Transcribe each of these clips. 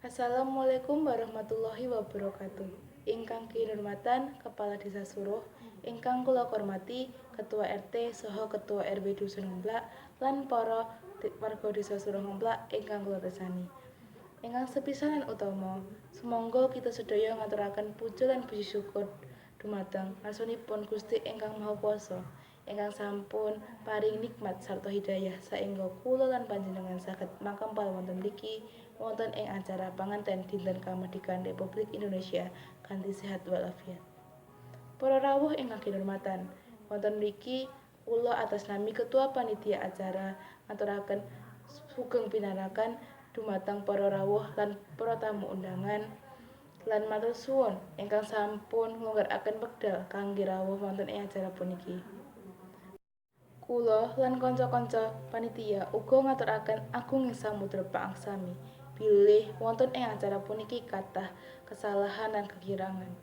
Assalamualaikum warahmatullahi wabarakatuh. Ingkang kinurmatan Kepala Desa Suruh, ingkang kula hormati Ketua RT saha Ketua RW Dusun Ngemplak lan para warga Desa Suruh Ngemplak ingkang kula tresnani. Ingkang sepisanan utama, sumangga kita sedaya ngaturaken puja lan puji syukur dumateng ngarsanipun Gusti ingkang Maha Kuwasa ingkang sampun paring nikmat sarta hidayah saengga kula lan panjenengan saged makempal wonten mriki wonten ing acara panganten Dinten Kamardikan Republik Indonesia kanthi sehat walafiat. Para rawuh ingkang kinurmatan, wonten mriki kula atas nami ketua panitia acara ngaturaken sugeng pinarakan dumateng para rawuh lan para tamu undangan lan matur suwun ingkang sampun nglonggaraken wekdal kangge rawuh wonten ing acara puniki. Kula lan kanca-kanca panitia uga ngaturaken agunging samudra pangaksami bilih wonten ing acara puniki kathah kesalahan lan kekirangan.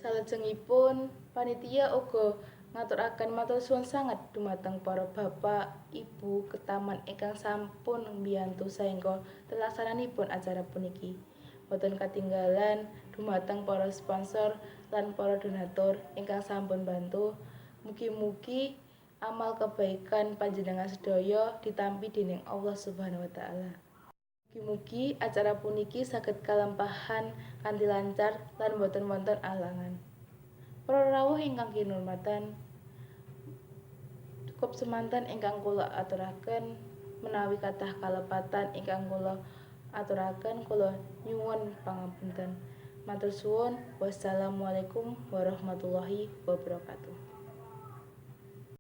Salajengipun panitia uga ngaturaken matur suwun sanget dumateng para bapak, ibu ketaman ingkang sampun mbiyantu saengga terlaksananipun acara puniki. Boten katinggalan dumateng para sponsor lan para donatur ingkang sampun bantu. Mugi-mugi amal kebaikan panjenengan sedaya ditampi dening Allah Subhanahu wa taala. Mugi-mugi acara puniki saged kalampahan kanthi lancar lan boten wonten alangan. Para rawuh ingkang kinurmatan, cukup semanten ingkang kula aturaken. Menawi kathah kalepatan ingkang kula aturaken, kula nyuwun pangapunten. Matur suwun. Wassalamualaikum warahmatullahi wabarakatuh.